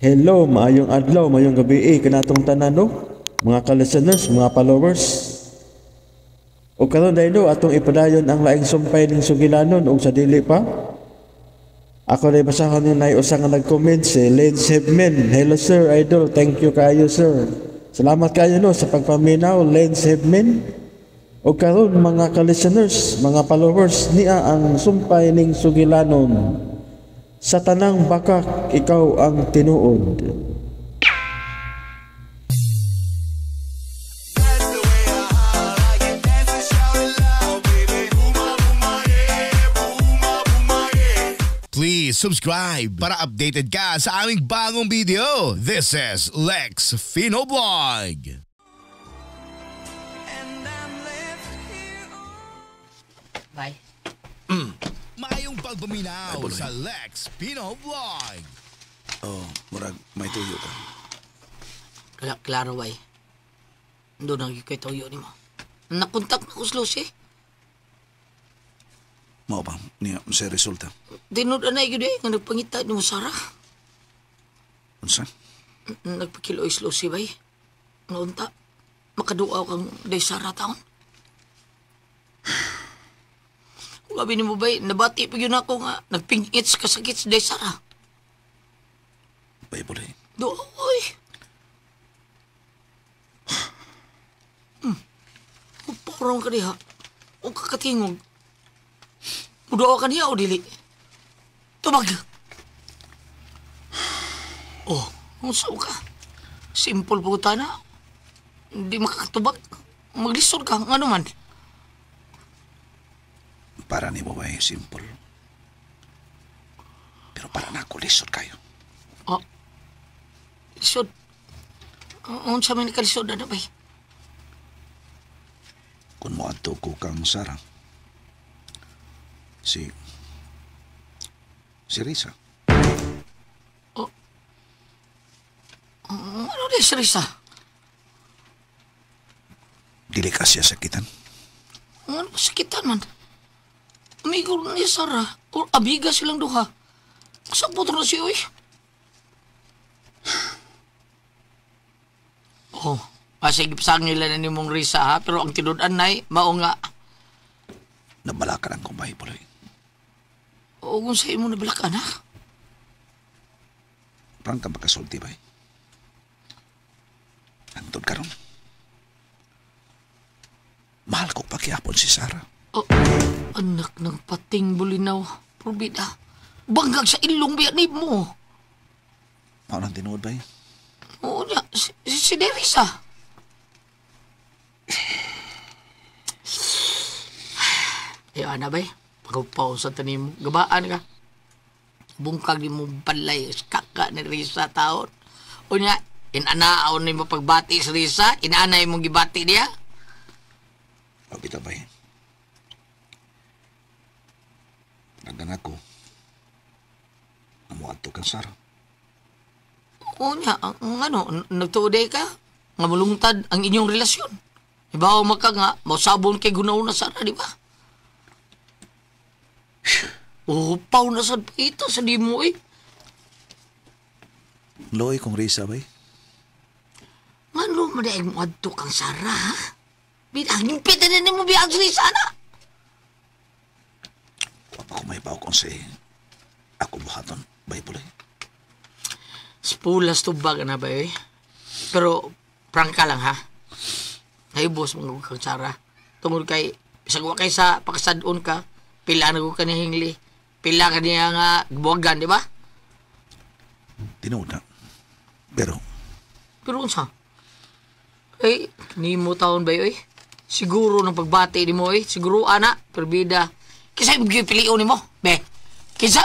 Hello, maayong adlaw, maayong gabi kanatong tanan no, mga ka-listeners, mga followers. O karon dahil no, atong ipadayon ang laing sumpay ning sugilanon og sa dili pa. Ako na basahon yung usa nga nag-comment si Lance Hebman. Hello sir, idol, thank you kaayo sir. Salamat kaayo no sa pagpaminaw, Lance Hebman. O karon mga ka-listeners, mga followers, niya ang sumpay ning sugilanon. Sa tanang bakak, ikaw ang tinuod. Please subscribe para updated ka sa aming bagong video. This is Lex Fino Vlog. Bye. Maayong pagpaminaw sa Lex Pino Vlog. Oh, murag may tuyo ka. Klaro bay. Doon ang kay tuyo nimo. Nakontak na ko si Lucy. Mao ba niya sa resulta? Tinud anay gyud eh nga nagpangita nimo Sara. Unsa? Nagpakiloy si Lucy bay. Nga unta makaduaw kang day Sara taon. Gabi ni mo bay, nabati pa yun ako nga nagpingit sa kasakit sa day Sara. Bay bolay. Doy. Uporong ka diha. O kakatingog. Muduaw ka niya o dili? Tubag. Oh, unsa ka? Simple po ta na. Hindi makakatubag. Maglisod ka, ano man. Para ni mo ba simple. Pero para na ako lisod kayo. Oh, lisod? Unsa man kalisod na bay? Kung moadto ko kang Sara, si Risa. Oh, ano di si Risa? Dili ka siya sakitan. Ano sakitan man? Amigo ni Sara, o amiga silang duha. Sakpot na siya, uy. Oh, pasig pasangil na ni mong Risa, ha? Pero ang tinud-an nay, mao nga. Nabalakan ang kumbay, Puloy. O kung sa imo nabalakan, ha? Parang ka makasulti, bay. Antod karon. Mahal ko pakiapon si Sara. Oh, anak ng pating bulinaw. Probida. Banggag sa ilong biya ni mo. Mao nang tinuod, bay? Oo niya. Si Derisa. Ay, ana, bay. Pagkapaw sa tanim mo. Gabaan ka. Bungkag ni mo balay. Kaka ni Risa taon. O niya, inanaaw ni mo pagbati si Risa. Inaanay mong gibati niya. O, kita, bay. Nagdan ako. Namuadto kang Sara. Oo niya, ang ano, nagtuoday ka. Nga mulungtad ang inyong relasyon. Ibaw maka nga, mausabon kay gunaw na Sara, di ba? Oh, paw na sad ito sa di mo eh. Loy kong Risa, bay. Ngano, madaig mo adto kang Sara, ha? Bidang, impitan na mo biyag Risa na. Wa pa ko may baw kung si ako buhaton, bay pulay. Spulas tubag na ba eh. Pero, prangka lang ha. Naibos mga kang Sara. Tungod kay, bisag wa kay sa pakasadon ka, pila na ko ka ni Hingli. Pila ka niya nga buwagan, di ba? Tinuod na. Pero? Pero unsa? Eh, nimo taon ba eh? Siguro ng pagbati ni mo eh. Siguro, ana, perbida. Kisa yung pilion ni mo, be. Kisa?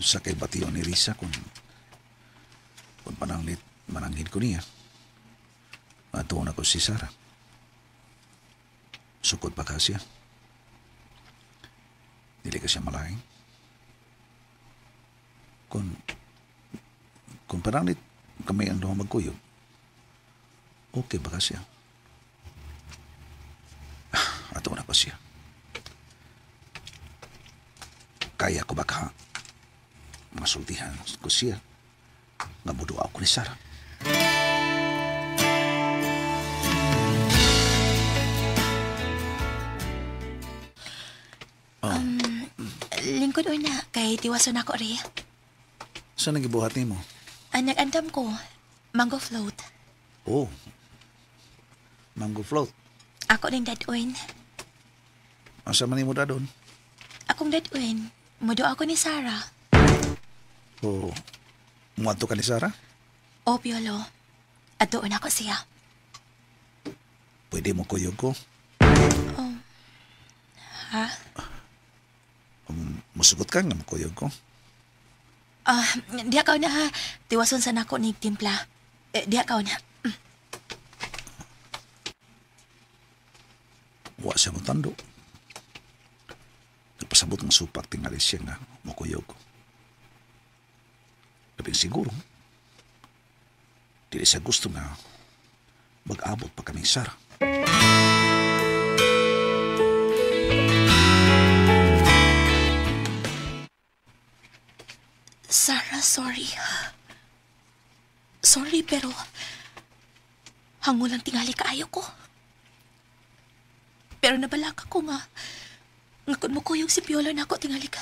Sa kay bation ni Risa kung pananglit, mananghin ko niya. Matuon ako si Sara. Sukod pa ka siya. Dili ka siya malaing. Kung pananglit kami ang duha magkuyog, okay ba ka siya? ko siya. Kaya ko baka masultihan ko siya nga muduaw ko ni Sarah. Lingkod una, kay tiwason ako rin. Saan nagibuhat nimo? Nag-andam ko, mango float. Oh, mango float. Ako ning dadun. Asa man nimo dadon? Akong dadun, mudo ako ni Sarah. Oh, muadto ka ni Sarah? O, Piolo. At doon ako siya. Pwede mo kuyog ko? Ha? Musugot ka nga makuyog ko? Diha ka na ha. Tiwason sa nako ni timpla. Diha ka na. Wa siya mo tando. Nagpasabot ng supak tingali siya nga makuyog ko. Labing siguro, dili siya gusto nga mag-abot pa kaming Sarah. Sarah, sorry. Sorry, pero hangulang tingali kaayo ko. Pero nabalaka ko nga kung mukuyog si Piolo na ako tingali ka,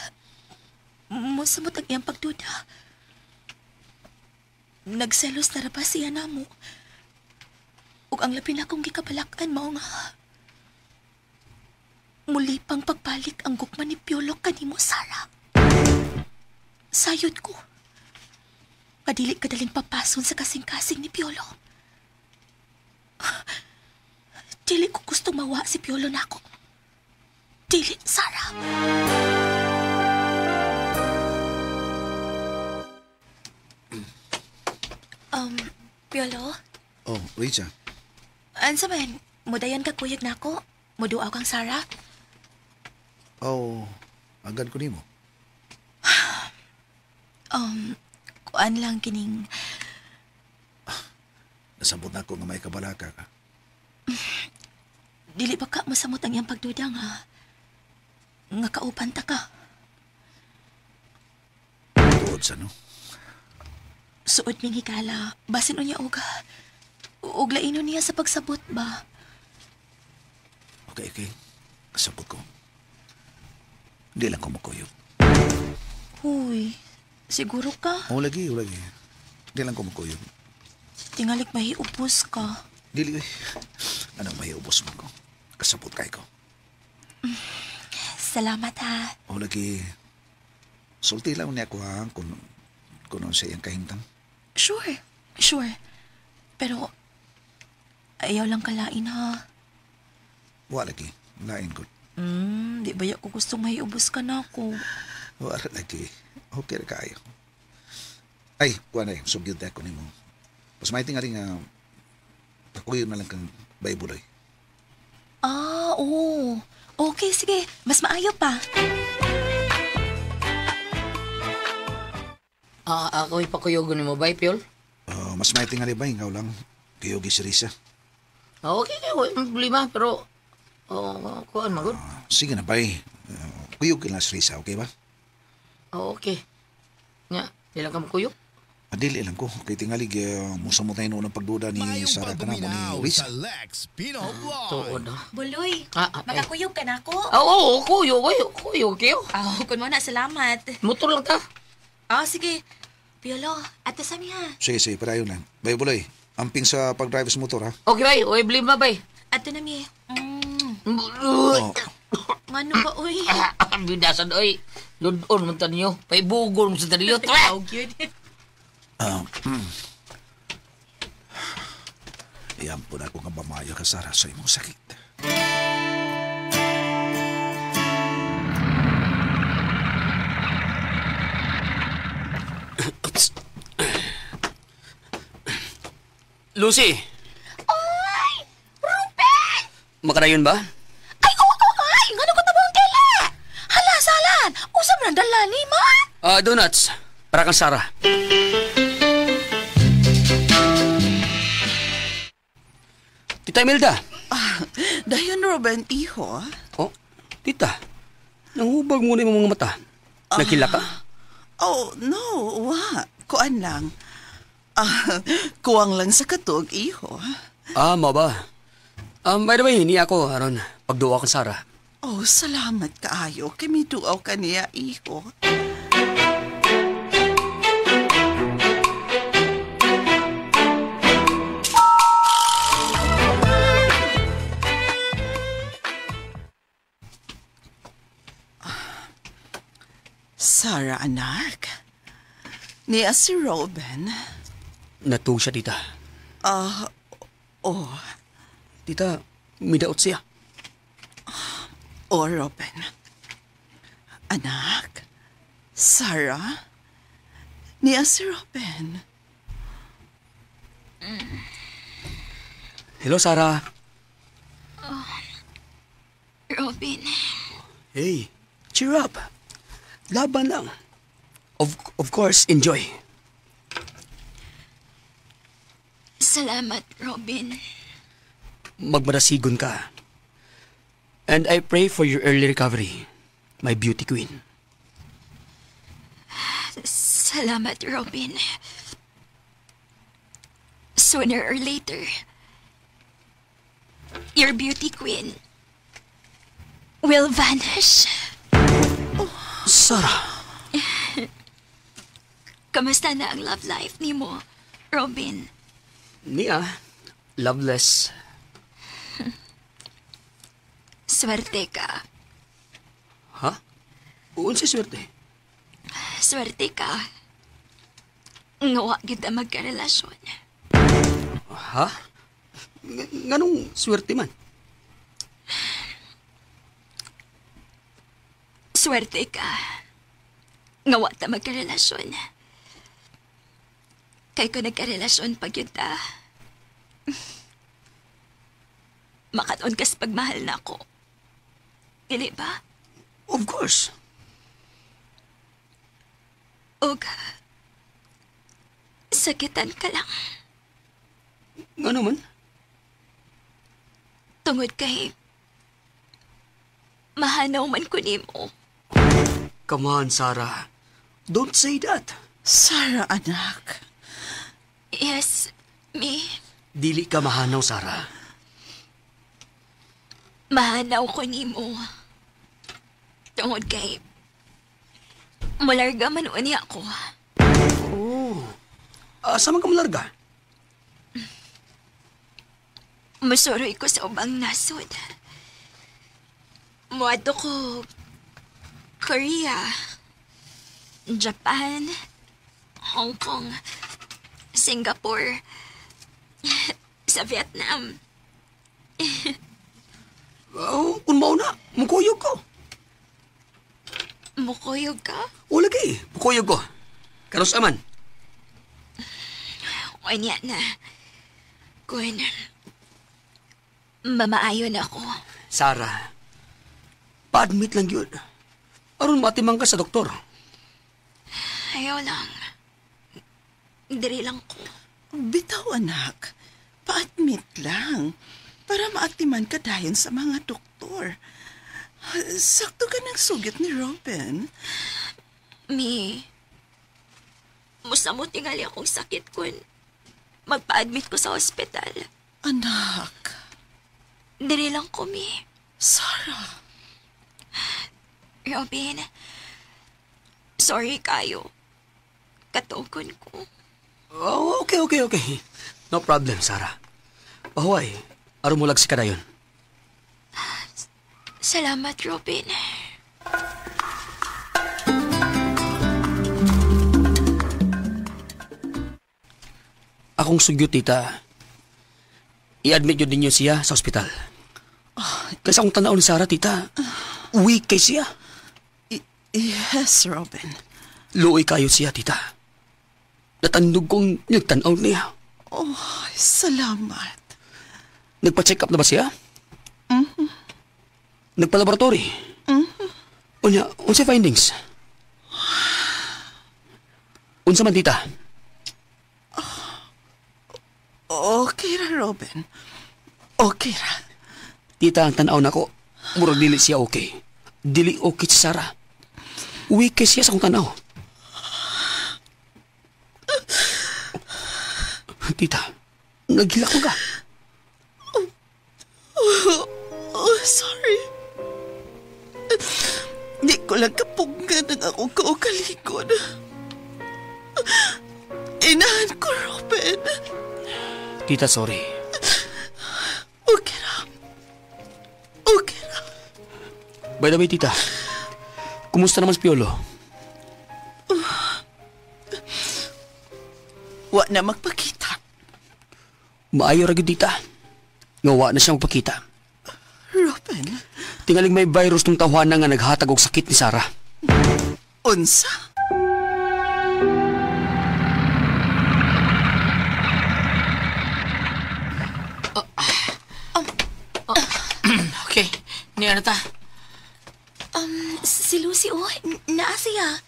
mosamot ang iyang pagduda. Nagselos na ra ba siya namo? Ug ang labi na akong gikabalakan mao nga muli pang pagbalik ang gugma ni Piolo kanimo, Sarah. Sayod ko. Kadili kadaling papason sa kasing-kasing ni Piolo. Dili ko gusto mawa si Piolo nako. Dili, Sarah. Piolo? Oh, Richa. Ansa man, mudayan ka kuyog nako. Muduaw kang Sarah. Oh, agad ko nimo. Kuan lang kining... Nasabot na ako nga may kabalaka ka. Dili ba ka masamot ang iyang pagduda nga kaupan ta ka? Tuod sa no? Suod ming higala, basin unya og lainon niya sa pagsabot ba? Okay, okay. Kasabot ko. Di lang ko makuyog. Huy, siguro ka? O lagi, o lagi. Di lang ko makuyog. Tingalik mahiubos ka. Dili, eh. Anong mahiubos mo ko? Kasabot kay ko. Salamat ha. O lagi, sulti lang niya ako ha, kung sa iyang kahintang. Sure, sure. Pero, ayaw lang kalain ha. Wa lagi, lain ko. Di ba ko gustong mahiubos ka na ako? Wa lagi, okay na kaayo. Ay, kuha na eh, sugyod na ako nimo. Mas may tingali nga, pakuyo na lang kang baybuloy. Ah, oo. Okay, sige. Mas maayo pa. Ako ipakuyogon nimo bay, Piol? Mas may tingali ba, ikaw lang. Kuyugi si Risa. Okay, wala problema, pero kuan magod. Sige na, bay. Kuyugi lang si Risa, okay ba? Okay. Nya, di lang ka makuyog? Dili lang ko. Kay tingali, musa mo tayo noon ang pagduda ni Mayong Sarah ka na mo ni pagduminaw Risa. sa Lex Pino Vlog. Tuod ah. Buloy, makakuyog ka na ako? Oo, kuyog, kuyog kayo. Kun mo na, salamat. Motor lang ta. Sige. Piolo, ato sa miha. Sige, sige, padayon lang. Bay, Buloy, amping sa pag-drive sa motor, ha? Okay, bay. Uy, blima, bay. Ato na, mi. Oh. Ngano ba, uy? Bidasan, uy. Ludon mo taniyo. Paibugol mo sa taniyo. Tawag yun. Iyan po na ako nga mamayo ka, Sarah, sa imong sakit. Lucy! Ay! Ruben! Makadayon ba? Ay, oo, ay! Ngano ko tabang tela? Hala, salan! Usap na dala ni ma! Donuts. Para kang Sarah. Tita Imelda. Dayon, Ruben, iho. Oh, Tita, nanghubag muna yung mga mata. Nakila ka? Oh, no, wa. Kuan lang. Kuwang lang sa katog, iho. Ah, mao ba? By the way, niya ako, aron, pagduwa kang Sarah. Oh, salamat kaayo. Kay miduaw ka niya, iho. Sarah, anak. Niya si Robin. Natug siya, tita. Oh. Tita, midaot siya. Oh, Robin. Anak, Sarah, niya si Robin. Hello, Sarah. Oh, Robin. Hey, cheer up. Laban lang. Of course, enjoy. Salamat, Robin. Magmarasigon ka. And I pray for your early recovery, my beauty queen. Salamat, Robin. Sooner or later, your beauty queen will vanish. Oh, Sarah. Kamusta na ang love life ni mo, Robin? Niya, loveless. Swerte ka. Ha? Unsa swerte? Swerte ka. Nga wa kita magkarelasyon. Ha? Nganong swerte man? Swerte ka. Nga wa ta magkarelasyon. Kay ko nagkarelasyon pag yun ta. Makatoon kas pagmahal na ako. Dili ba? Of course. Og, sakitan ka lang. Nga naman? Tungod kay, mahanaw man ko nimo. Come on, Sarah. Don't say that. Sarah, anak. Yes, me. Dili ka mahanaw, Sarah. Mahanaw ko nimo. Tungod kay, malarga man unya ako. Oh. Asa man ka malarga? Masuroy ko sa ubang nasod. Muadto ko Korea, Japan, Hong Kong, Singapore, sa Vietnam. Oh, kung mauna, mukuyog ko. Mukuyog ka? O lagi, mukuyog ko. Karos aman. O niya na. Kun, mamaayon ako. Sarah, pa-admit lang yun. Aron matimang ka sa doktor. Ayaw lang. Diri lang ko. Bitaw, anak. Pa-admit lang. Para maatiman ka dayon sa mga doktor. Sakto ka ng sugat ni Robin. Mi, musamot tingali akong sakit kun magpa-admit ko sa ospital. Anak. Diri lang ko, Mi. Sarah. Robin, sorry kayo. Katugon ko. Oh, okay. No problem, Sarah. Pahuway, aron mo lagsi ka na yun. Salamat, Robin. Akong sugyo, tita. I-admit yun ninyo siya sa ospital. Kasi akong tanaw ni Sarah, tita, weak kay siya. Yes, Robin. Luoy kayo siya, tita. Natandog kong nagtanaw niya. Oh, salamat. Nagpa-check up na ba siya? Mm-hmm. Nagpa-laboratory? Mm-hmm. Unya, unsa findings? Unsa man, tita? Okay ra, Robin. Okay ra. Tita, ang tanaw nako, murag dili siya okay. Dili okay si Sarah. Uwi kay siya sa akong tanaw. Tita, naghilak ko ka. Oh, sorry. Di ko lang kapuggan ang akong kaugalingon. Inahan ko, Robin. Tita, sorry. Okay ra. Okay ra. By the way, tita, kumusta naman si Piolo? Wa na magpakita. Maayo ra gyud, tita. Nga wa na siya magpakita. Robin? Tingaling may virus tong tawhana nga naghatag og sakit ni Sarah. Unsa? Okay, niya na ta. Si Lucy, oh, naa siya.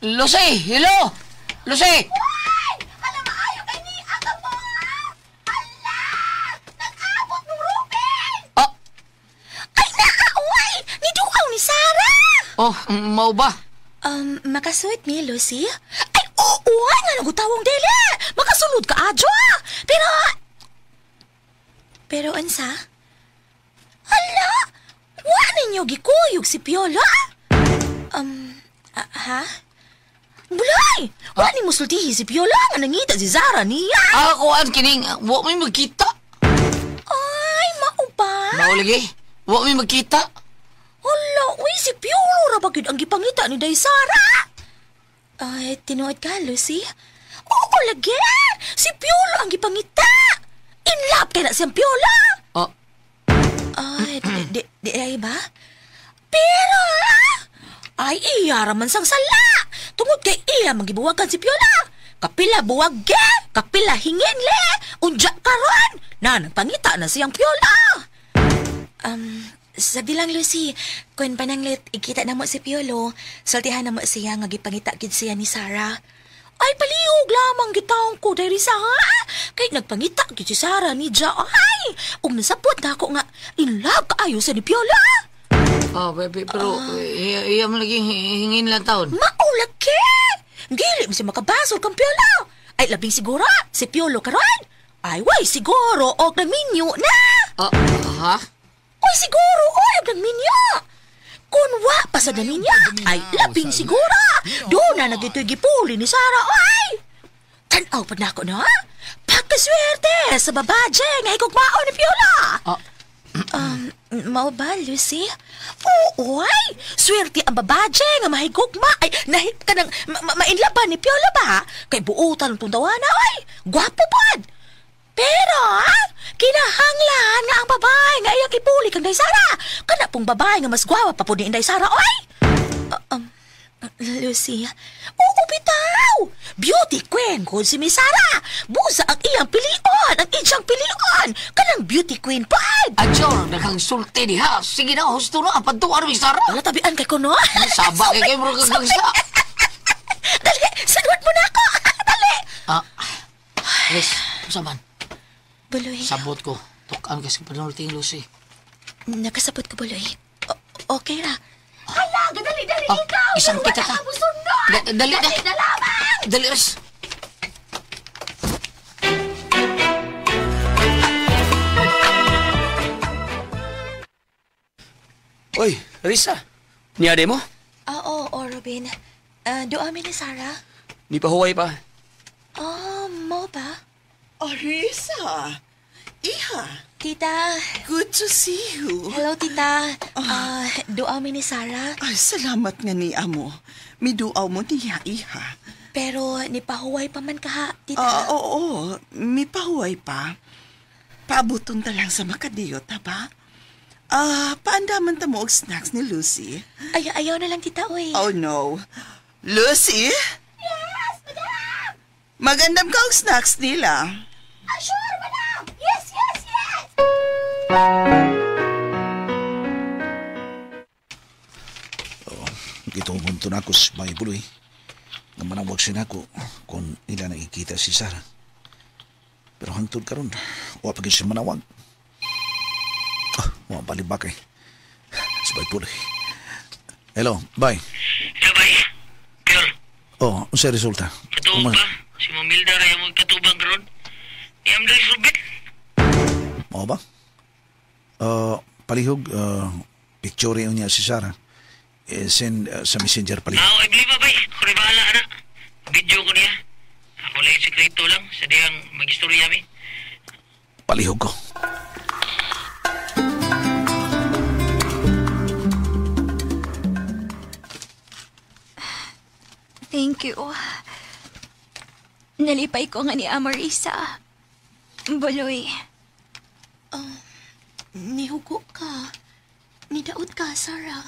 Lucy! Hello! Lucy! Ay! Hala, maayo kay ni Aga mo! Hala! Nag-abot ng Ruben! Ah! Ay, naa, uy! Niduaw ni Sarah! Oh, mau ba? Makasuot ni Lucy? Ay, oo! Ay, nga nagutawong dili! Makasulod ka, adyo! Pero unsa? Hala! Wa ninyo gikuyog si Piolo? Ha? Bulay! Wa ni musultihi si Piolo nga nangita si Zara niya! Ako ang kining, wa may magkita. Ay, mao ba? Mao lagi, wa may magkita. Hala, uy, si Piolo ra ba gyud ang gipangita ni Day Sara? Ay, tinuod ka, Lucy? Oo, lagi! Si Piolo ang gipangita! In love kay na siyang Piolo! Oh. Ay, di ay ba? Pero, ay, iya raman sang sala! Tungod kay iya magibuwagan si Piolo! Kapila buwag ge! Kapila hingin le! Unja karon! Na, nagpangita na siyang Piolo! Sabi lang, Lucy, kung pananglit, ikita na mo si Piolo, sultihan na mo siya nga gipangita gid siya ni Sarah. Ay, palihog lamang gitawang ko dahil sa ha? Kay nagpangita gid si Sarah ni Ja, ay! Ug nasabot na ako nga, in love kaayo sa ni Piolo. Oh, baby, pero iya mo lagi hingin lang taon. Maulaki! Gili mo siya makabasol kang Piolo. Ay, labing siguro, si Piolo karon. Ay, way, siguro, og nagminyo na! Ha? Oy, siguro, oy, og nagminyo! Kung wa pa sa naminyo, ay, labing siguro. Doon na nagito'y gipuli ni Sarah, oy! Tanaw pa na ako, no? Pagkaswerte sa babae, nga higugmaon ni Piolo! Mao ba, Lucy? Oo, ay! Swerte ang babae nga mahigugma. Ay, nahit ka ng mainlaban ni Piolo ba? Kay buutan ng tundawana, ay! Gwapo pod! Pero, kinahanglan nga ang babae nga iyang ipuli kang Day Sara. Kana pong babae nga mas gwawa pa po ni Inday Sara, oy! Lucy, oo, bitaw! Beauty queen kung si Miss Sara. Busa ang iyang pilion, ang iyang pilion. Kanang beauty queen pod! Adyor, naghang sulti diha. Sige na, husto na. Apantuan, Miss Sara. Wala tabian kay ko, no? Saba kay kayo, mga kagangsa. Dali, sanuod mo na ako. Dali! Liz, kung man? Buloy. Sabot ko. Tukaan kasi panulting, Lucy. Nakasabot ko, Buloy. Okay ra. Hala, dali, dali, ikaw! Isang kita ta. Dali, dali na lamang! Dali, Riz. Oy, Risa. Niyade mo? Oo, Robin. Doon amin ni Sarah. Di pa huway pa. Oh, mo ba? Oh, Risa. Iha. Tita. Good to see you. Hello, tita. Duaw mi ni Sarah. Ay, salamat nga ni amo. Miduaw mo niya, iha. Pero nipahuway pa man kaha, tita. Oo, mipahuway pa. Paabuton ta lang sa makadiyot, ha ba? Paandaman ta mo og snacks ni Lucy. Ay, ayaw na lang, tita, oy. Oh, no. Lucy? Yes, madam! Magandam ka og snacks nila. Sure, madam! Yes, yes, yes! Oh, gitungkon to na ako sa Bible, eh. Nga manawag siya nako kung ila nakikita si Sarah. Pero hangtod karon, wa pa gyud siya manawag. Wa balibak eh. Sa Bible, eh. Hello, bye. Hello, bay. Piol, Oh, unsay resulta? katuog ba? Si Mamilda rin yung magkatubang karon. Iyam dahil subit. Mao ba? Palihog, picture niya si Sarah. Send sa messenger palihog. Ay, believe ba, bay? Ako rin bahala, anak. Video ko niya. Ako lang yung sekreto lang. Sa diyang mag-istorya mi. Palihog ko. Thank you. Nalipay ko nga ni Amarisa. Buloy. Nihugo ka. Nidaot ka, Sarah.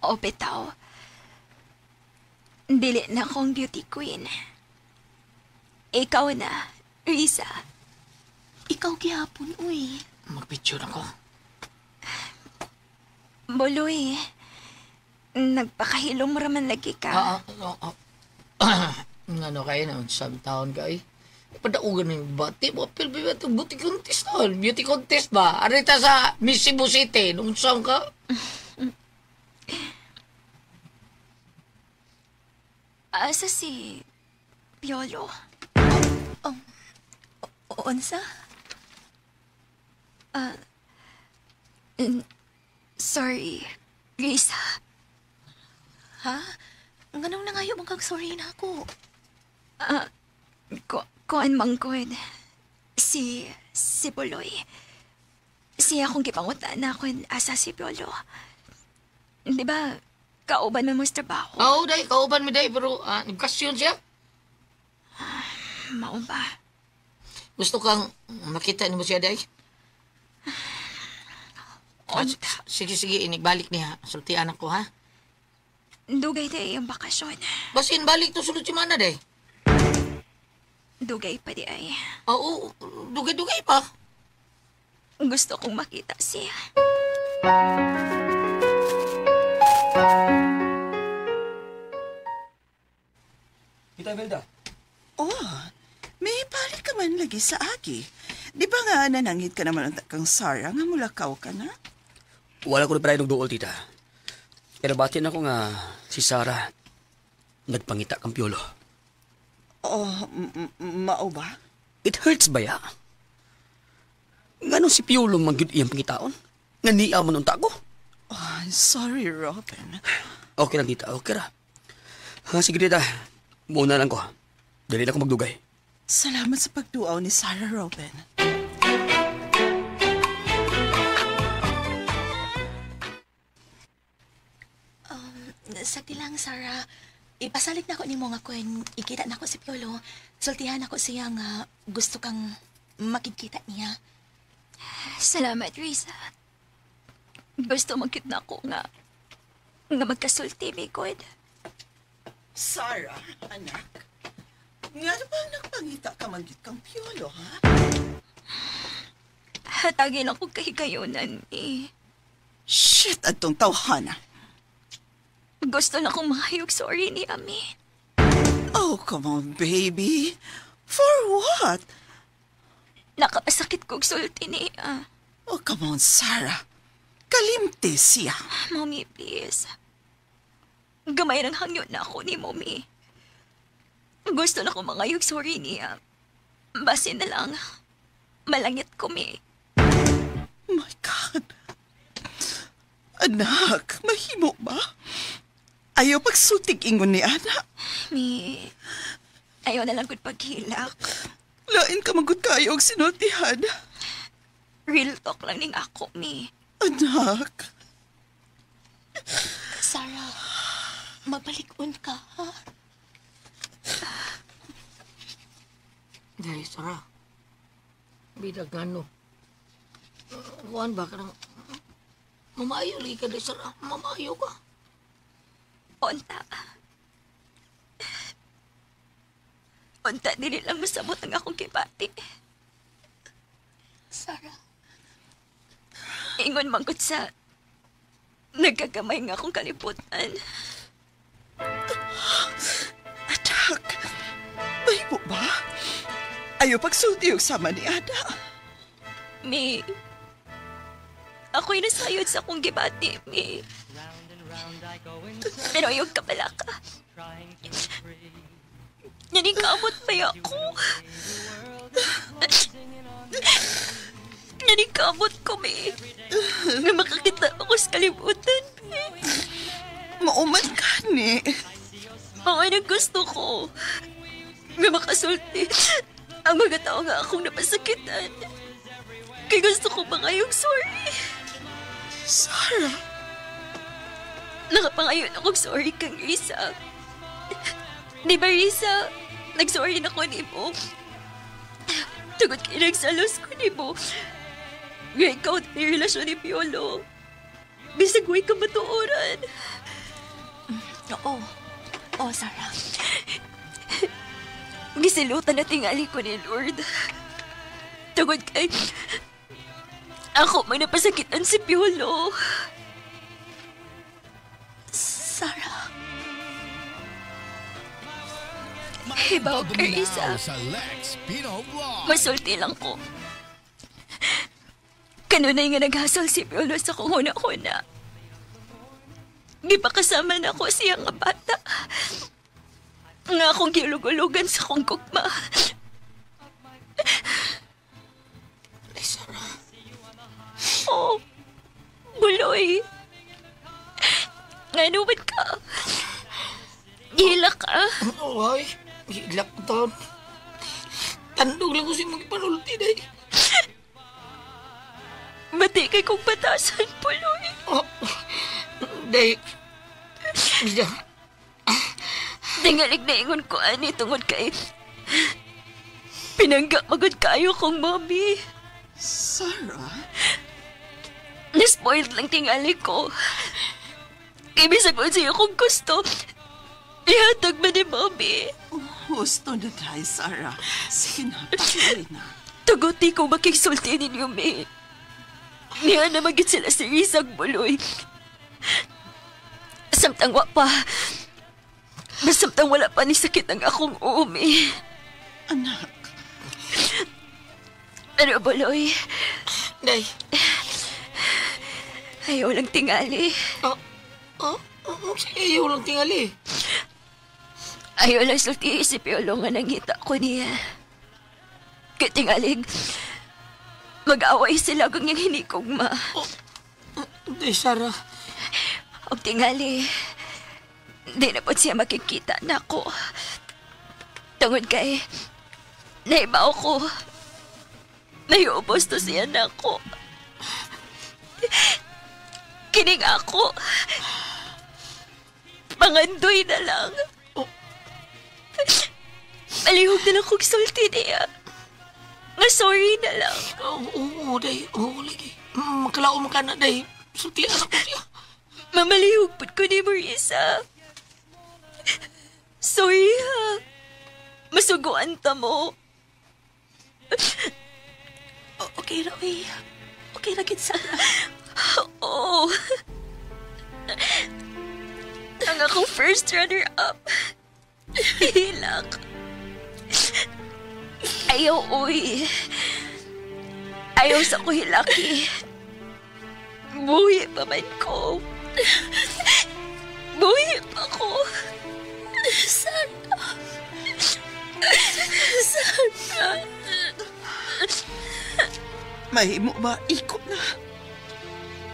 O bitaw. Dili na akong beauty queen. Ikaw na, Risa. Ikaw gihapon, uy. Magpicture ako. Buloy. Nagpakahilom raman lagi ka. Ano kayo na, sa taon ka eh. Padaugan ng bati mo, apil ba ito, beauty contest na. Beauty contest ba? Arita sa Miss Cebu City, nung saan ka? Asa si Piolo? Unsa? Sorry, Risa. Ha? Nganong nangayo mong kag sorry na ako? Kuan mang kuan. Si Buloy. Siya akong gipangutan na kung asa si Piolo. Di ba, kauban man mo sa trabaho? Oo, day, kauban mi day, pero nagkasyon siya. Mao ba? Gusto kang makita ni mo siya, day? Sige, sige, inigbalik niya. Sultian ako, ha? Dugay day ang bakasyon. Basin, balik to sulod si mana, day. Dugay pa di ay. Oo, dugay-dugay pa. Gusto kong makita siya. Tita Imelda. Oh, may balik ka man lagi sa agi. Di ba nga nanangit ka naman ang kang Sarah nga mulakaw ka na? Wala ko na pala duol, tita. Pero batin ako nga si Sarah nagpangita kang Piolo. Oh, mao ba? It hurts ba ya? Ngano si Piolo man gyud iyang pangitaon? Nga niya man unta ko. Oh, I'm sorry, Robin. Okay lang, tita. Okay ra. Ha, sige, tita. Muna lang ko. Dali na ko magdugay. Salamat sa pagduaw ni Sarah, Robin. Sakti lang, Sarah. Ipasalig na ko nimo nga kun ikita na ko si Piolo. Sultihan ako siya nga gusto kang makikita niya. Salamat, Risa. Gusto magkit na ako nga magkasulti, mi good. Sarah, anak. Nga ba nagpangita ka man gyud kang Piolo, ha? Hatagin ako kahigayunan, eh. Shit, atong tawhana. Gusto na akong mahayog sorry ni Ami. Oh, come on, baby. For what? Nakapasakit kog sulti niya. Oh, come on, Sarah. Kalimte siya. Mommy, please. Gamay ng hangyo na ako ni Mommy. Gusto na ko mangayog sorry niya. Basin na lang. Malangit ko, mi. My God. Anak, mahimo ba? Ayaw pagsultig ingon ni Ana. Mi, ayaw na lang gud paghilak. Lain ka magud kayo og sinultihan. Real talk lang ning ako, mi. Anak. Sarah, magbalik-un ka, ha? Day, Sarah. Bidag nga, no. Kuhan ba ka ng... Mamayo lagi ka, day, Sarah. Mamayo ka. Unta. Unta, dili lang masabot ang akong kibati. Sarah. Ingon man gud sa nagkagamay nga akong kalibutan. Anak, mahimo ba? Ayaw pagsulti og sama ni Ada. Mi, Ako'y nasayod sa akong gibati, mi. Pero ayaw ka pala ka. Naningkamot pa ako. Naningkamot ko, mi. Nga makakita ako sa kalibutan, mi. Mauman ka, ni. Mga nang gusto ko. Nga makasulti ang mga tao nga akong napasakitan. Kaya gusto ko pa ngayong sorry. Sarah? Nakapangayon akong sorry kang Risa. Di ba, Risa? Nag-sorry na ko ni mo. Tugod kay nagsalos ko ni mo. Nga ikaw at may relasyon ni Piolo. Bisag way ka matuoran. Oo. Oo, Sarah. Gisilutan na tingali ko ni Lord. Tugod kay ako may napasakitan si Piolo. Sarah. Hibaw ka, Risa. Sa Lex Pino Vlog. Masulti lang ko. Kanunay nga naghasol si Piolo sa kong huna-huna. Di pa kasama na ako siya nga bata. Nga akong gilugulugan sa kong gugma. Ay, Sarah. Oh, Buloy. Nga naman ka. Gila ka. Ay, hilak ko taon. Tandog lang ko si mga panulti, day. Mati kay kong batasan, Buloy. Oh, day. Bisa. Tingalig na ingon ko, ani, tungod kay pinangga magod kayo kong mami. Sarah? Na-spoiled lang tingali ko. Kay bisag unsa akong gusto, ihatag man ni mami. Gusto na tayo, Sarah. Sige na, patuloy na. Tugot di ko makigsulti ninyo, May. Niya na magit sila si Rizag Buloy. Samtang wa pa. Samtang wala pa ni sakit ang akong umi. Anak. Pero Buloy, Day. ayaw lang tingali. Ayaw lang tingali. Ayaw lang sulti si Piolo nga nangita ko niya. Katingalig, mag-away sila kung yung hinikog ma. Oh, Day, Sarah. Og tingali, di na po siya makikita na ako. Tungod kay, naibaw ko. Naiubos to siya na ako. Kining ako. Pangandoy na lang. Palihog na lang kong sulti niya. Nga sorry na lang. Oo, day. Oo, lagi. Makalaom ka na, day. Sultian ako siya. Mamalihog po ko ni Marisa. Sorry ha. Masuguan ta mo. Okay ra, uy. Okay ra, gid, Sarah. Oo. Ang akong first runner-up. Hilak. Ayaw, uy. Ayaw sa ko hilaki. Buhi pa man ko. Buhi pa ko. Sarah. Sarah. Mahimo ba? Iko na.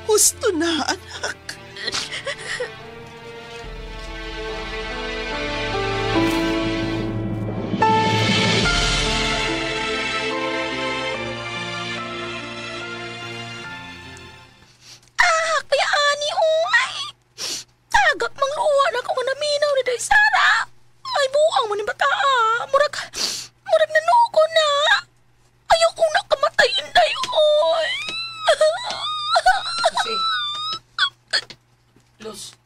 Husto na, anak. Ah, kaya ani, oh, ay. Tagak mang luwa na ko nga naminaw ni Day Sarah. Ay, buang mo ni bata, ah. Murag nanuko na. Ayaw kong nakamatay, Inday, oy. Kasi, Luz,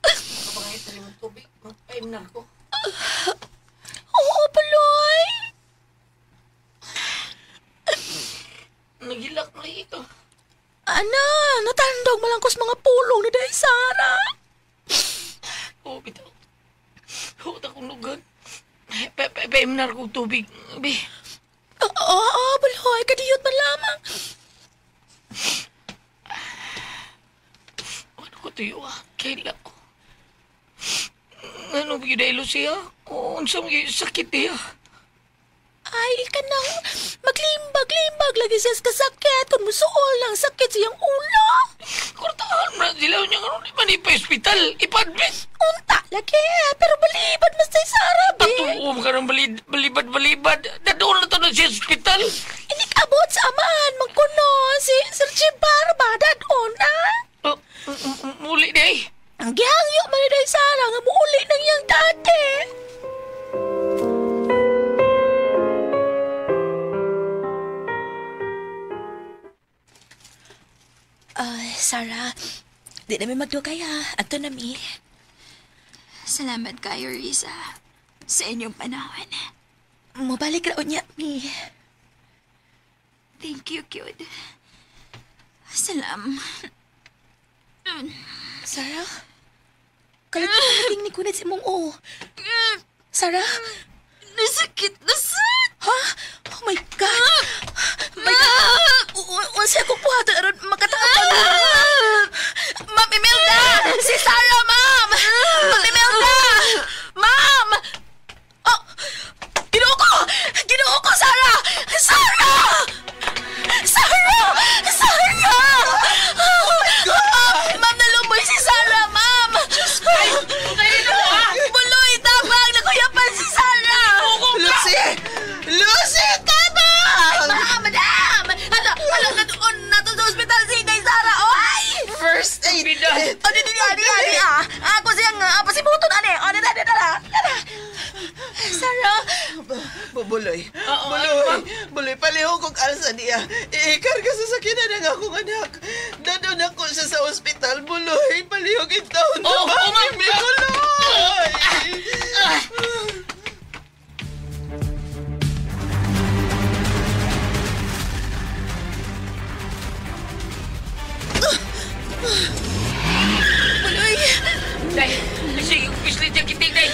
makapangahit na rin mong tubig. Magpaimnar ko. Oo, Paloy. Nagilak na ito. Ana, natandog malangkos mga pulong ni Day Sarah. Oo, bitaw. Huwag akong lugan. Paimnar kong tubig. Bi. Oo, Paloy, kadiyot man lamang. katuyo ah. Kaila ko. Ano ba yun siya? Unsa mo sakit niya? Ay, kanang maglimbag-limbag lagi siya sa kasakit. Kung musuol lang sakit siyang ulo. Kurtahan mo na sila niya karon di man ipa-hospital, ipa-admit. Unta lagi, pero balibad mas sa Sarah, be. Atuom ka ng balibad-balibad. Dadoon na to na siya hospital. Inikabot sa amahan, mangkuno, si Sir Chibar ba, dadoon na? Oh, muli na eh. Ang gihangyo man ni Day Sarah nga muuli ng iyang dati. Sarah, di namin magdugay ha. Ato na mi. Salamat kayo, Riza, sa inyong panahon. Mabalik raon niya, mi. Thank you, cute. Salam. Sarah? Kalit ka naging ni kunit si mong o. Sarah? Nasakit na sad! Ha? Oh my God! My God! Unsa akong buhaton aron makatakan. Ma'am Imelda! Si Sarah, ma'am! Ma'am Imelda! Ma'am! Oh! Ginoo ko! Ginoo ko, Sarah! Sarah! Sarah! Sarah! Oh my God! Ma'am, nalumoy si Sarah, ma'am! Diyos ko! Buloy, tabang! Nakuyapan si Sarah! Lucy! Lucy, tabang! Ma'am, madam! Hala, hala, natuon na to sa ospital si Inday Sarah, oy! First aid! O, di, di, di, di, di, ah! Ako siyang, pasibuton, ane! O, di, di, di, di, Sarah! Buloy, buloy, buloy, palihog kong alsa niya. Iikarga sa sakinan ng akong anak. Dadon ako siya sa ospital, buloy. Palihog in taon na Oh, ba? oh, ma'am. Buloy! Buloy! Day, sige, pislit yung kiting, day.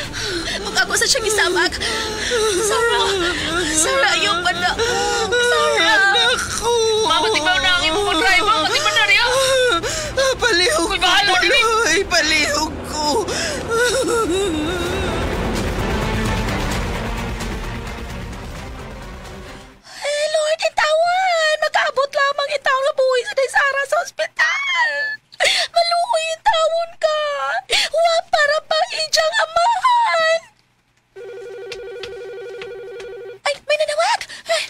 Ako sa siyang isabak. Sarah! Sarah, ayaw pa na. Sarah! Anak ko! Mama, tibaw na ang imong pag-drive. Mama, tibaw na riya. Palihog Uy, ko, bahala, dili. buloy! Palihog ko! Eh, Lord, itawan! Makaabot lamang itaw na buhay sa Day Sarah sa ospital! Maluoy itawon ka! Wa para pa idyang amahan! Ay, may nanawag! Ay,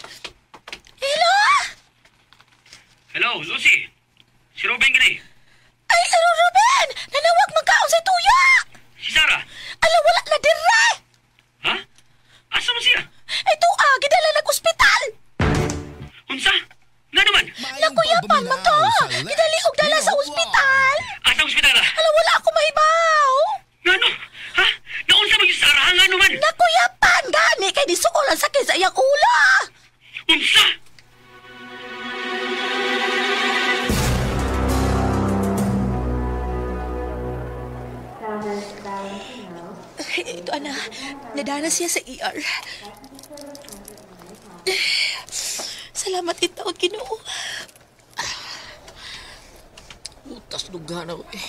hello? Hello, Lucy. Si Ruben gini. Ay, ano, Ruben? Nanawag magkaon sa tuya! Si Sarah. Ala, wala na dire! Ha? Asa mo siya? Ay, tuwa, gidala nag-ospital! Unsa? Nga naman? Nakuyapan man to! Gidali og dala sa ospital! Asa ospital? Ala, wala ako mahibaw! Ngano? Ha? Naunsa man si Sarah? Ngano man? Nakuyapan gani kay nisuol ang sakit sa iyang ulo! Unsa? Ito, ana. Nadana siya sa ER. Salamat ito, Ginoo. Utas duga na ko eh.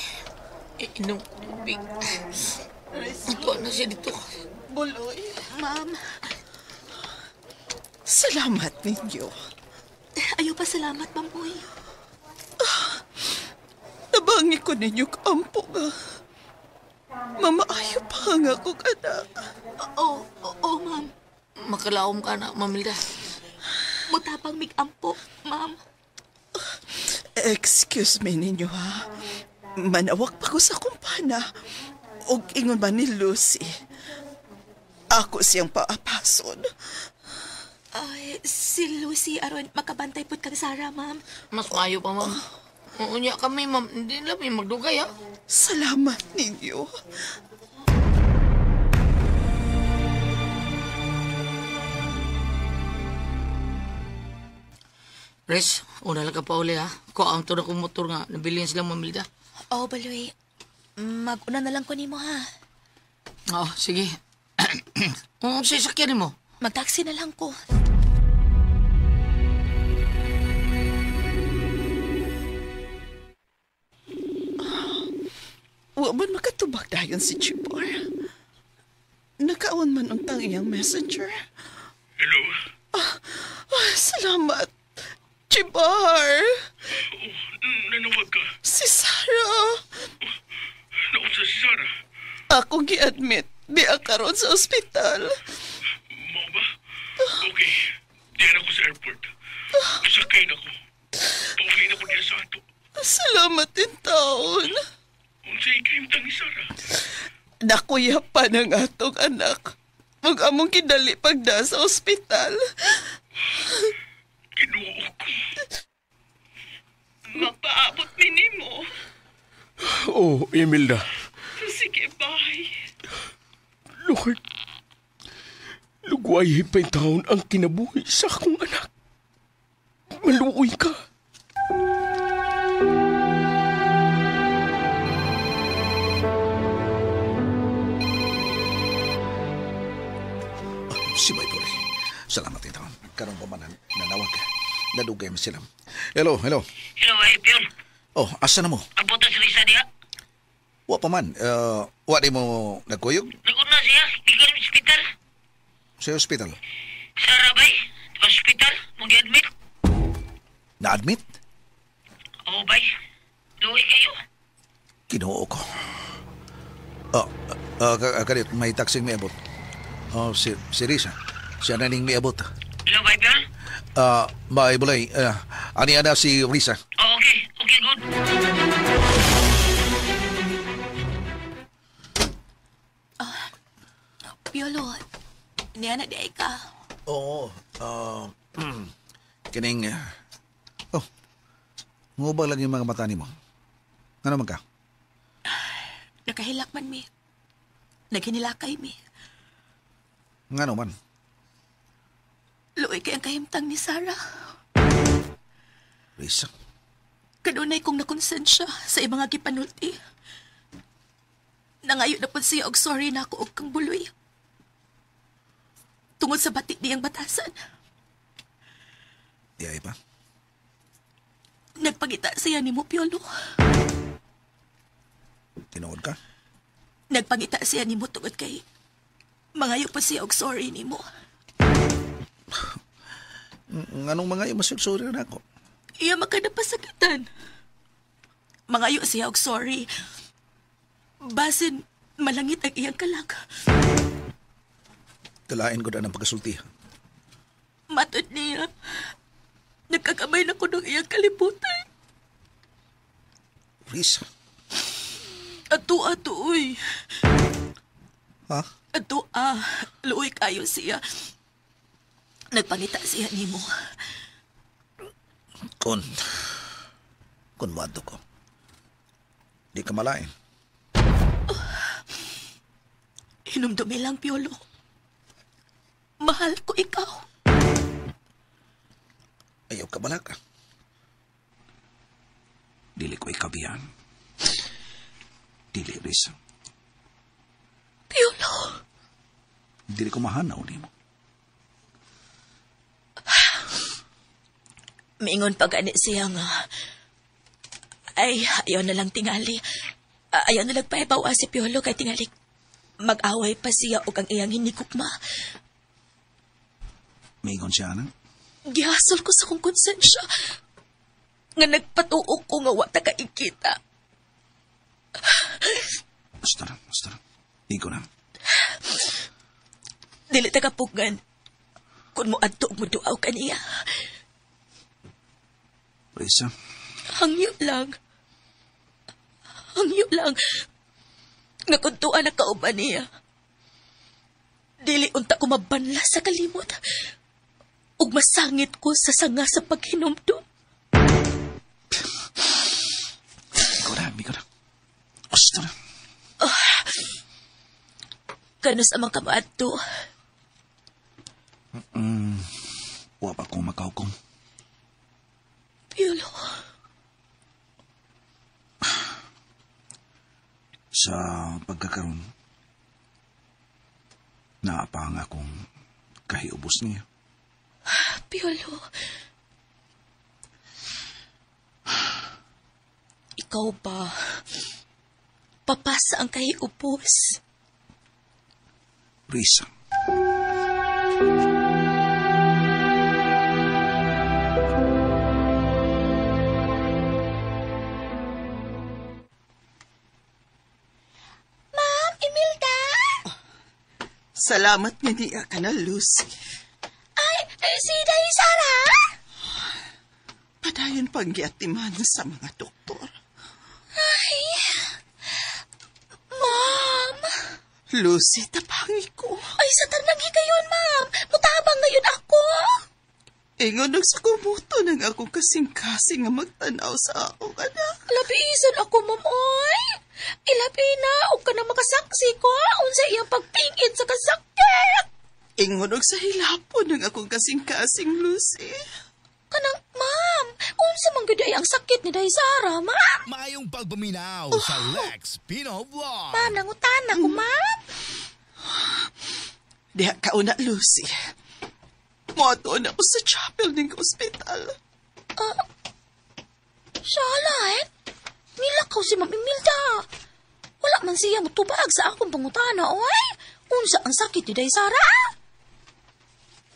Inom tubig. Ito na siya dito. Buloy, Ma'am, salamat ninyo. ayaw pa salamat, ma'am, uy. Tabangi ko ninyo kampo nga. Mamaayo pa nga akong anak. Oo, oo, ma'am. Makalaom ka na, Mamilda. Mutapang mig-ampo, ma'am. Excuse me ninyo ha. Manawag pa ko sa kumpana. Og ingon man ni Lucy. Ako siyang paapason. Ay, si Lucy, aron makabantay pud kang Sarah, ma'am. Mas maayo pa, ma'am. Unya kami, ma'am. Hindi lang may magdugay, ha? Salamat ninyo. Res, una lang ka pa uli, ha? Ko ang to na kong motor nga. Nabilin silang Mamilda. Oh, baloy. Mag-una na lang ko nimo, ha? Oo, sige. Kung sasakyan mo. Mag-taxi na lang ko. Wa man makatubag dayon si Chibar. Nakaon man untang iyang messenger. Hello? Ah, salamat. Chibar! Oh, nanawag ka. Si Sarah! Nausa si Sarah. Ako gi-admit. Di karon sa ospital. Mao ba? Okay. Diyan ako sa airport. Sakay na ko. Okay na ko diya sa ato. Salamat din taon. Unsay kahimtang ni Sarah? Nakuya pa ng atong anak. Pag among kidali pagda sa ospital. Ginoo ko. Magpaabot ni nimo. Oh, Imelda. Sige, bye. Lord, lugway pa taon ang kinabuhi sa akong anak. Maluoy ka. Si Bay Puri. Salamat ito. Karoon pa man nanawag. Nadugay mo sila. Hello, hello. Hello, ay, Pion. Oh, asa na mo? Abot si Risa diha. Wa pa man. Wa di mo nagkuyog? Naguna siya. Gikan sa ospital. Sa ospital? Sarah, bay. Hospital. Mong gi-admit. Na-admit? Oo, bay. Luwi kayo. Kinoo ko. Oh, kalit, may taxing miabot. Oh, si Risa. Siya na ning miabot. Hello, bay, Pion. Bay, bulay. Ani ana si Risa. Oh, okay. Okay, good. Piolo, niya na di ay ka. Oo. Kining... oh, ngubang lang yung mga mata ni mo. Ano man ka? Nakahilak man mi. Naghinilakay mi. Ngano man? Luoy kay ang kahimtang ni Sarah. Risa? Kanunay kong nakonsensya sa imong mga gipanulti. Nangayo na po siya og sorry na ako og kang buloy. Tungod sa batik niyang batasan. Di ay pa? Nagpangita siya ni mo, Piolo. Tinuod ka? Nagpangita siya ni mo tungod kay mangayo pa siya og sorry ni mo. Nganong mangayo mas sorry na ako? Iya makanapasakitan. Mangayo siya og sorry. Basin malangit ang iyang kalag. Kalain ko na ng pagkasulti. Matod niya. Nagkakamay na ko ng iyang kalibutan. Risa? Ato, uy. Ha? Ato, Luoy kayo siya. Nagpangita siya nimo. Kun moadto ko. Di ka malain. Hinumdumi lang, Piolo. Mahal ko ikaw. Ayaw ka balaka. Dili ko ikabiyan. Dili, Risa. Piolo. Dili ko mahanaw nimo. Miingon pa gani siya nga. Ay, ayaw na lang tingali. Ayaw na lang pahibawa si Piolo kay tingali. Mag-away pa siya og ang iyang hinigugma. Miingon siya, na? Gihasol ko sa kong konsensya. Nga nagpatuo ko nga wa ta kaikita. Basta na, basta na. Ikaw na. Dili ta kapugan. Kung mo adto mo duaw kaniya. Risa? Hangyo lang. Hangyo lang. Nga kung tuwa na kauban niya. Dili unta ko mabanla sa kalimot. Ug masangit ko sa sanga sa paghinumdum. Ikaw na, ikaw na. Basta na. Kanus amang kamaadto. Wa pa akong makahukom. Piolo. Sa pagkakaroon, naapa ang akong kahiubos niya. Piolo. Ikaw ba? Papasa ang kahiupos. Risa. Ma'am Imelda! Salamat nga niya ka na, Lucy. Ay, si Day Sara? Padayon panggiatiman sa mga doktor. Ay, ma'am. Lucy, tapangi ko. Ay, sa tanang higayon, ma'am. Mutabang ngayon ako. Ingon og sa kumuto ng akong kasing-kasing nga magtanaw sa akong anak. Labiisan ako, ma'am, oy. Ilabi na, og ka na makasaksi ko. Unsa iyang pagpingit sa kasakit. Ingon og sa hilapon ng akong kasing-kasing, Lucy. Kanang, ma'am, unsa man gyud ay ang sakit ni Day Sara, ma'am? Maayong pagpaminaw sa Lex Pino Vlog. Ma'am, nangutan ako, ma'am. Diha ka una, Lucy. Moadto na ako sa chapel ng ospital. Shala, eh. Nilakaw si Ma'am Imelda. Wala man siya mutubag sa akong pangutana, oy. Unsa ang sakit ni Day Sara?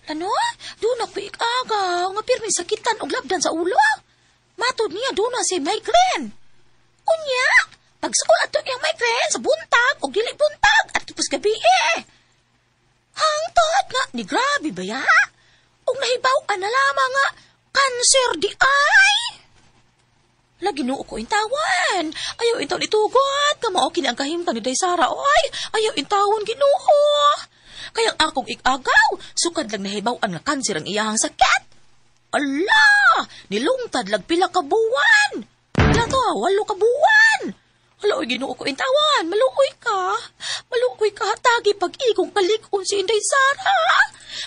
Ano? Doon ako ikagaw nga pirmi sakitan og labdan sa ulo. Matod niya doon na si migraine. Unya, pagsuol ato iyang migraine sa buntag og dili buntag at tapos gabi eh. Hangtod nga ni grabe ba ya? Og nahibaw-an na lamang nga kanser di ay. Lagi noo ko intawan. Ayaw intawn itugot. Kamao kini ang kahimtang ni Day Sara. Oy, ayaw intawon Ginoo. Kaya ang akong ikagaw, sukad lang nahibaw-an nga kanser ang iyahang sakit. Ala, nilungtad lag pila ka buwan. Pila to, 8 ka buwan. Ala, oy, Ginoo ko intawan. Maluoy ka. Maluoy ka hatagi pag-igong kalig-on si Inday Sara.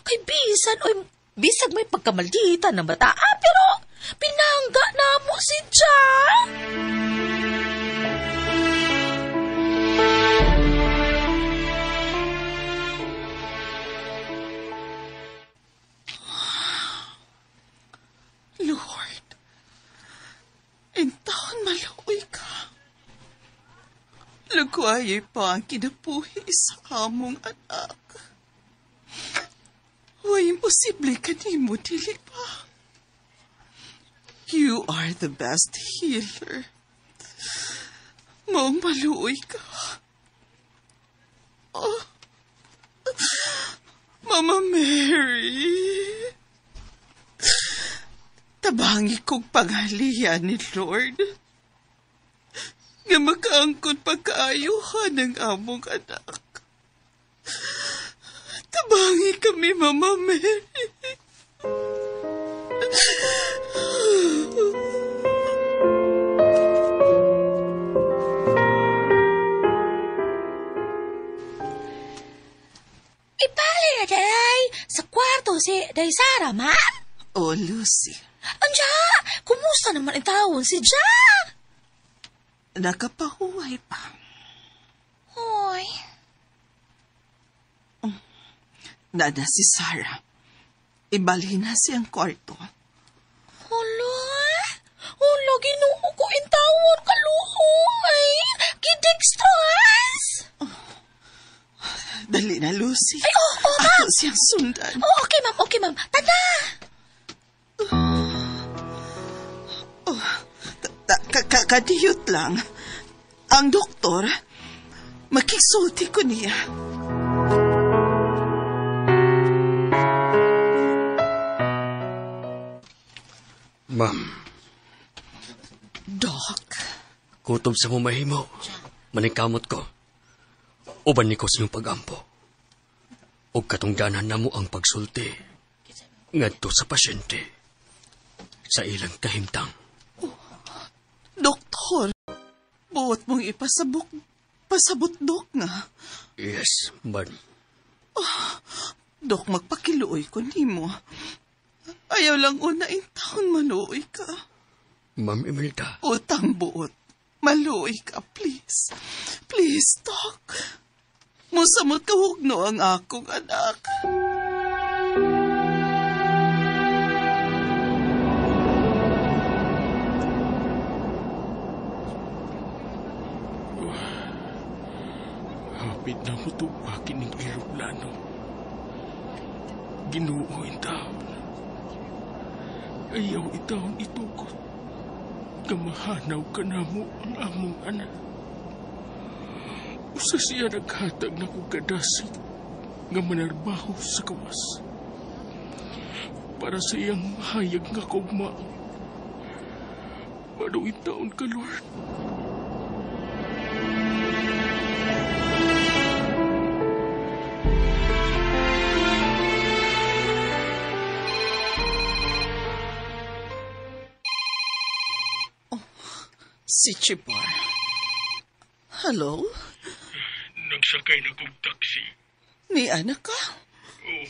Kay bisan, oy, bisag may pagkamaldita ng bata, pero pinangga na mo si Cha. Lord, intaon maluoy ka. Lugwaye pa ang kinabuhi sa among anak. Way imposible kanimo, dili ba? You are the best healer. Maong maluoy ka. Oh. Mama Mary. Tabangi kong pangalian ni Lord. Nga makaangkon pagkaayuhan ng among anak. Tabangi kami, Mama Mary. Ibali na day sa kwarto si Day Sara, ma'am. Oh, Lucy. Anja, kumusta naman ang taon si Ja? Nakapahuway pa. Hoy. Nana si Sarah. Ibalhin na siyang kwarto. Hala, hala, Ginoo ko intawon kaluhoy. Gidextras. Oh, dali na, Lucy. Ay, oh, oh, ma'am. Ako siyang sundan. Oh, okay, ma'am, okay, ma'am. Tada! Oh, kadiyot lang. Ang doktor, makisulti ko niya. Ma'am. Doc. Kutob sa mumahimo. Maningkamot ko. Uban ni ko sa inyong pag-ampo. O katungdanan na mo ang pagsulti ngadto sa pasyente sa ilang kahimtang. Oh, doktor, buot mong ipasabok, pasabot, Dok, nga. Yes, ma'am. Oh, Dok, magpakiluoy ko nimo. Ayaw lang una in taon maluoy ka. Ma'am Imelda. Utang buot. Maluoy ka, please. Please, Doc. Musamot kahugno ang akong anak. Hapit na mo tupakin ng eroplano. Ginoo intawon. Ayaw itawon itukot. Gamahanaw ka na mo ang among anak. Usa siya naghatag na kong kadasig nga manarbaho sa kawas. Para sa iyang mahayag nga kaugmaon. Paano taon ka, Lord? Oh, si Chipar. Hello? Nagsakay na kong taxi. Ni anak ka? Oo.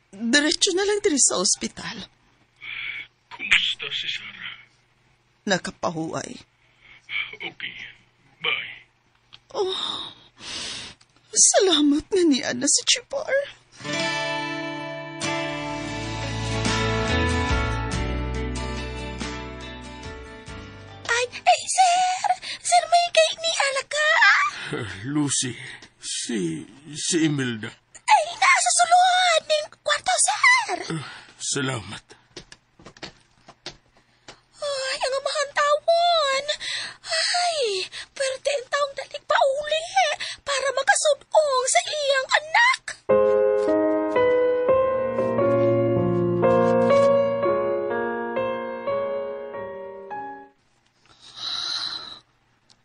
Diretso na lang diri sa ospital. Kumusta si Sarah? Nakapahuay. Okay. Bye. Oh, salamat nga ni Ana si Chipar. Ay, ay, sir! Sir, may kay ni Ana ka? Lucy, si Imelda. Ay, nasa sulod ning kwarto, sir. Salamat. Ay, ang amahan tawon. Ay, pwerte ang taong dalig pauli para makasudong sa iyang anak.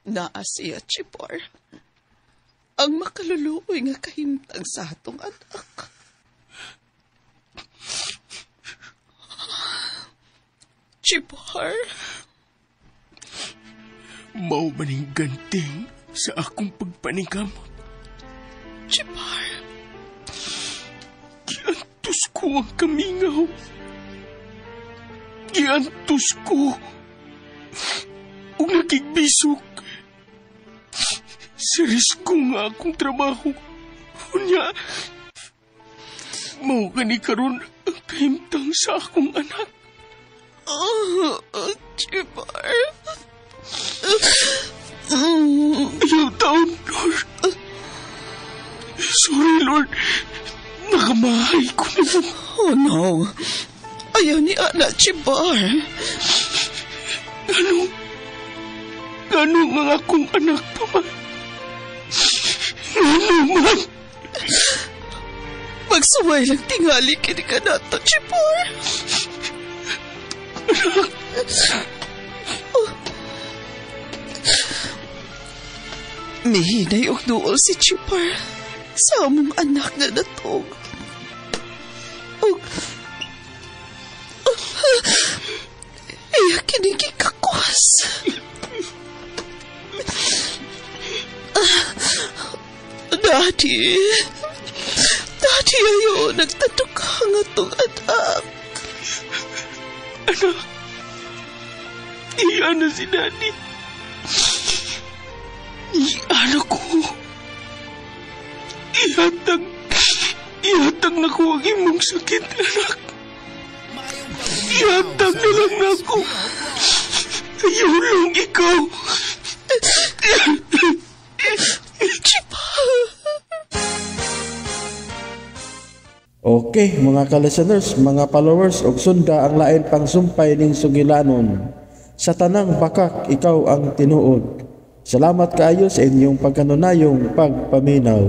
Naa siya, Chipar. Ang makaluluoy nga kahimtang sa atong anak. Chipar. Mao ba ning ganting sa akong pagpaningkamot? Chipar. Giantos ko ang kamingaw. Giantos ko. Ug nakigbisok. Siris ko nga akong trabaho. Unya, mao gani karon ang kahimtang sa akong anak. Oh, Chipar. Ayaw taon, Lord. Sorry, Lord. Nakamahay ko na mo. Oh, no. Ayaw ni Ana, Chipar. Ano? Ano nga akong anak pa man? Ano man? Magsuway lang tingali kini ka nato, Chipar. Anak. Oh. Mihinay og duol si Chipar sa among anak nga natog. Og iya kini gikakwas. Daddy, Daddy, ayaw nagtatukang atong anak. Anak, iya na si Daddy. Iya ko. Ihatag na ko ang imong sakit, anak. Ihatag na lang na ako. Ayaw lang ikaw. Okay, mga ka-listeners, mga followers, og sunda ang lain pang sumpay ning sugilanon. Sa tanang bakak, ikaw ang tinuod. Salamat kaayo sa inyong pagkanunayong pagpaminaw.